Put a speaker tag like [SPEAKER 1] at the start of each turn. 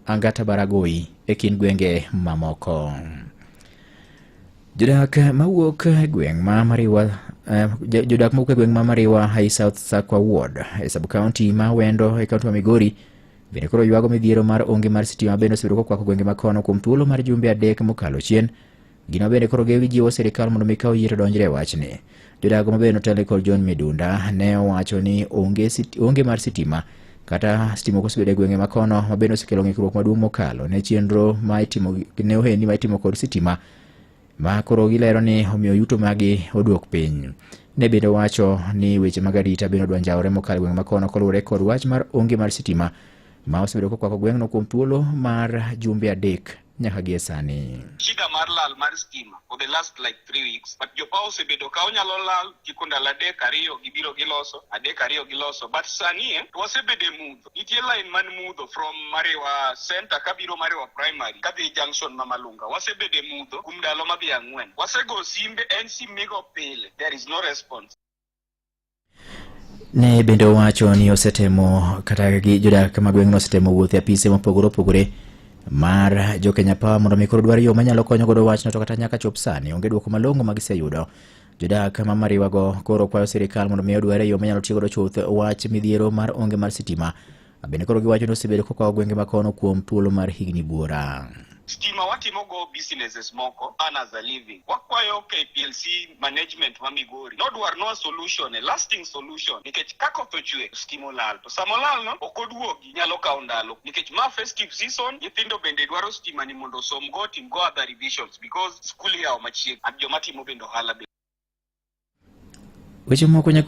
[SPEAKER 1] Angata Baragoi e kind gwenge mamoko. Jodak mawuok e gweng' ma Mariwa jodak mawuok e gweng' ma Mariwa High South Sakwa Ward e sub county ma Wendo e kaunti ma Migori bende koro ywago midhiero mar onge mar sitima bende osebedo kokwako gwenge ma kono kuom thuolo mar jumbe 3 mokalo chien. Gino bende koro gijiwo sirikal mondo mi kaw yie to donjre e wachni. Jodago ma bende notelne kod John Midunda ne owacho ni onge mar sitima kata sitima ok osebedo e gwenge ma kono ma bende osekelo ng'ikruok maduong' mokalo ne chenro ma itimo ne ohendni ma itimo kod sitima ma koro gilero ni omiyo yuto magi oduok piny. Ne bende owacho ni weche mag arita bende odwa njawore mokalo e gwenge ma kono koluwore kod wach mar onge mar sitima ma osebedo kokwako gweng'no kuom thuolo mar jumbe 3 nyaka gie sani.
[SPEAKER 2] Shida mar lal mar stima for the last like 3 weeks, but jopa osebedo ka onyalo lal tieko ndalo 3 2 gibiro giloso 3 2 giloso, but sani to wasebedo e mudho. Nitie line man mudho from Mariwa Center kabiro Mariwa Primary kadhi junction ma Malunga. Wasebedo e mudho kuom ndalo madhi 4. Wasego simbe, en sim migo pile, there is no response.
[SPEAKER 1] Ne bende owacho ni osetemo kata gi jodak mag gweng'no osetemo wuotho e apise mopogore opogore mar jo Kenya Power mondo mi koro dwar yo manyalo konyo godo wachno, to kata nyaka chop sani onge dwoko malong'o ma giseyudo. Jodak ma Mariwago koro kwayo sirikal mondo mi odwar yo manyalo tiyo godo chuth wach midhiero mar onge mar sitima. Bende koro giwacho ni osebedo kokawo gwenge ma kono kuom thuolo mar higni buora.
[SPEAKER 2] Stima watimo go businesses moko earn as a living. Wakwayo KPLC management ma Migori nodwarnwa solution, a lasting solution, nikech ka koth ochwe stima olal, to sama olal no ok oduogi, nyalo kawo ndalo, nikech ma festive season, nyithindo bende dwaro stima ni mondo osom go, otim go other revisions because school iyawo machiegni, and joma timo bende ohala bende.
[SPEAKER 1] Weche moko nyaka